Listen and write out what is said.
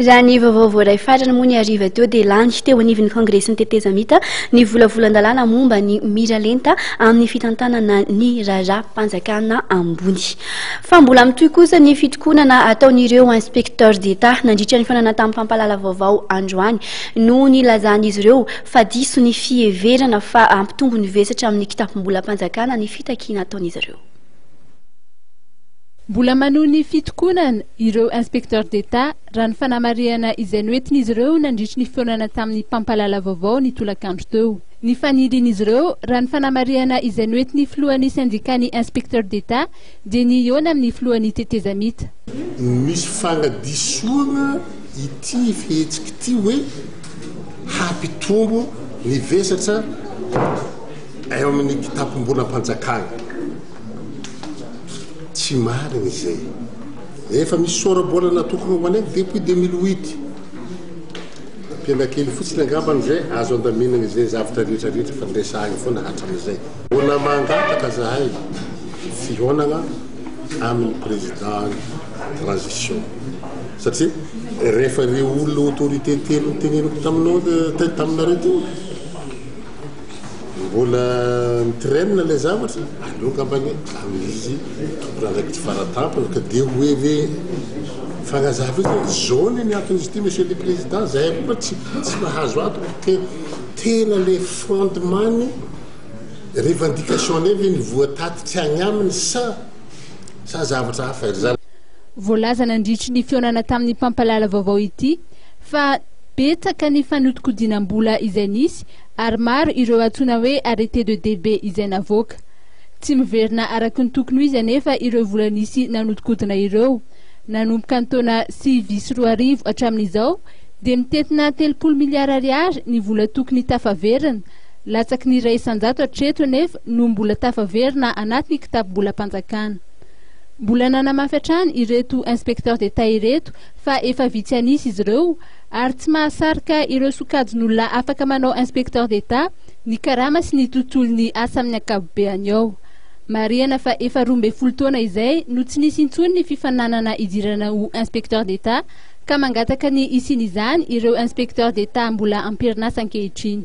Raha ny vaovao voaray farany moa ny hariva teo dia lany teo anivon'ny Kongresin'ny tetezamita ny volavolan-dalàna momba ny miralenta amin'ny fitantanana ny raharaham-panjakana ambony. Fa mbola mitohy kosa ny fitokonana ataon'ireo inspecteurs d'Etat nandritra ny fihaonana tamin'ny mpampahalala vaovao androany no nilazan'izy ireo fa diso ny fiheverana fa hampitombo ny vesatra amin'ny kitapom-bolam-panjakana ny fitakiana ataon'izy ireo. Mbola manohy ny fitokonana ireo inspecteurs d'Etat raha ny fanamarihana izay noentin'izy ireo nandritry ny fihaonana tamin'ny mpampahalala vaovao ny tolakandro teo. Ny fanirian'izy ireo raha ny fanamarihana izay noentin'ny filohan'ny syndicat-n'ny inspecteurs d'Etat dia ny hihaona amin'ny filohan'ny tetezamita. Misy fagnadisoana ity fihetsika ity hoe hampitombo ny vesatra eo amin'ny kitapom-bolam-panjakana. Tsy marina izay. Efa misy sora-bola natokana ho anay depuis 2008. Ampiana kely fotsiny angambany izay, azo andaminana izay zavatra rehetra rehetra fa niresahina foana hatramin'izay. Mbola mangataka zahay fihaonana amin'ny président transition satria rehefa ireo olona autorité telo noteneniko taminao taminareo teo, Mbola mi-traine ilay zavatra, aleo angambany amin'izy tompon'andraikitra faratampony ka dia hoe ve fanazava izy hoe zao anie ny anton'izy ity Monsieur le Président, zahay koa tsy tsy mahazo antony te- tena le fondement-ny revendication-nay ve ny voatatitra any aminy sa sa zavatra hafa ry zalahy. Voalaza nandritry ny fihaonana tamin'ny mpampalala vaovao ity fa betsaka ny fanodikodinam-bola izay nisy ary maro ireo antsoina hoe arrêté de débet izay navoaka. Tsy miverina araka ny tokony ho izy anefa ireo vola nisy nanodikodina ireo. Nanomboka ny taona 2009 hatramin'izao dia mitentina 30 miliara ariary ny vola tokony tafaverina. Latsaky ny 1% hatreto anefa no mbola tafaverina anatin'ny kitapom-bolam-panjakana. Mbola nanamafy hatrany ireto inspecteurs d'Etat ireto fa efa vitsy an'isa izy ireo ary tsy mahasarika ireo sokajin'olona afaka manao inspecteur d'Etat ny karama sy ny tontolon'ny asa amin'ny ankapobeany ao. Marihana fa efa 12 taona izay no tsy nisy intsony ny fifaninanana hidirana ho inspecteur d'Etat ka mangataka ny hisian'izany ireo inspecteur d'Etat mbola am-perinasa ankehitriny.